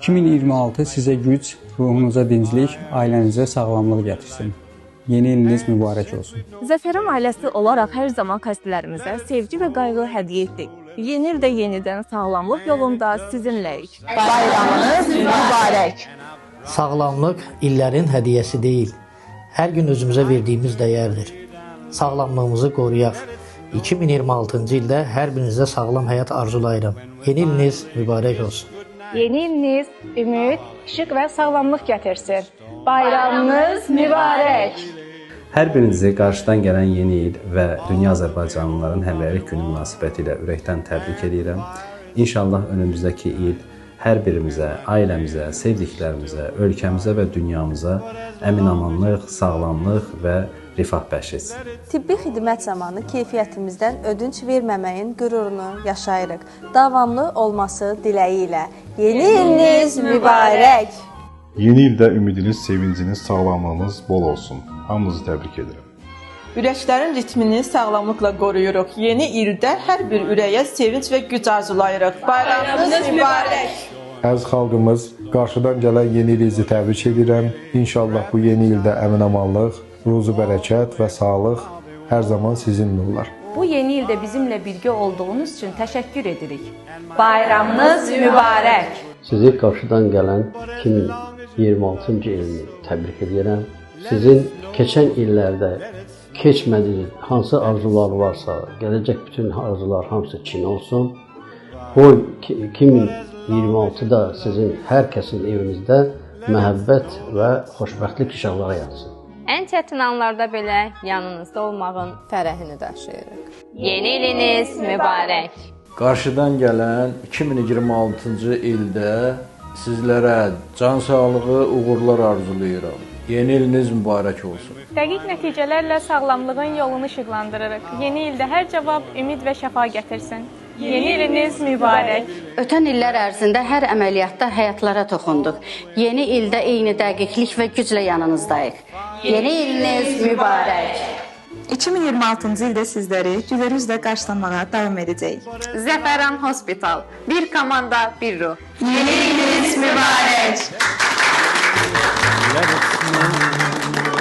2026 sizə güc, ruhunuza dinclik, ailənizə sağlamlıq gətirsin. Yeni iliniz mübarək olsun. Zəfəran ailəsi olaraq hər zaman xəstələrimizə sevgi və qayğı hədiyyə etdik. Yeni ildə yenidən sağlamlıq yolunda sizinləyik. Bayramınız mübarək. Sağlamlıq illərin hədiyyəsi deyil, hər gün özümüzə verdiyimiz dəyərdir. Sağlamlığımızı qoruyaq. 2026-cı ildə hər birinizə sağlam həyat arzulayıram. Yeni iliniz mübarək olsun. Yeni iliniz ümid, işıq və sağlamlıq gətirsin. Bayramınız mübarək. Hər birinizi qarşıdan gələn yeni il və Dünya Azərbaycanlıların Həmrəylik Günü münasibətilə ürəkdən təbrik edirəm. İnşallah önümüzdəki il hər birimizə, ailəmizə, sevdiklərimizə, ölkəmizə və dünyamıza əmin-amanlıq, sağlamlıq və rifah bəxş etsin. Tibbi xidmət zamanı keyfiyyətimizdən ödünc verməməyin qürurunu yaşayırıq. Davamlı olması diləyi ilə. Yeni iliniz mübarək! Yeni ildə ümidiniz, sevinciniz, sağlamlığınız bol olsun. Hamınızı təbrik edirəm. Ürəklərin ritmini sağlamlıqla qoruyuruq. Yeni ildə hər bir ürəyə sevinc və güc arzulayırıq. Bayramınız mübarək! Əziz xalqımız, qarşıdan gələn yeni ilinizi təbrik edirəm. İnşallah bu yeni ildə əmin-amanlıq, ruzu bərəkət və sağlıq hər zaman sizinlə olar. Bu yeni ildə bizimlə birgə olduğunuz üçün təşəkkür edirik. Bayramınız mübarək! Sizi qarşıdan gələn 2026-cı ilini təbrik edirəm. Sizin keçən illərdə keçmədiyiniz hansı arzular varsa, gələcək bütün arzular hamısı çin olsun. Qoy 2026-da sizin hər kəsin evinizdə məhəbbət və xoşbəxtlik işıqları yansın. Ən çətin anlarda belə yanınızda olmağın fərəhini daşıyırıq. Yeni iliniz mübarək! Qarşıdan gələn 2026-cı ildə sizlərə can sağlığı, uğurlar arzulayıram. Yeni iliniz mübarək olsun. Dəqiq nəticələrlə sağlamlığın yolunu işıqlandırırıq. Yeni ildə hər cavab ümid və şəfa gətirsin. Yeni iliniz mübarək. Ötən illər ərzində hər əməliyyatda həyatlara toxunduq. Yeni ildə eyni dəqiqlik və güclə yanınızdayıq. Yeni iliniz mübarək. 2026-cı ildə sizləri gülər üzlə qarşılamağa davam edəcəyik. Zəfəran Hospital. Bir komanda, bir ruh. Yeni iliniz mübarək. Let it snow.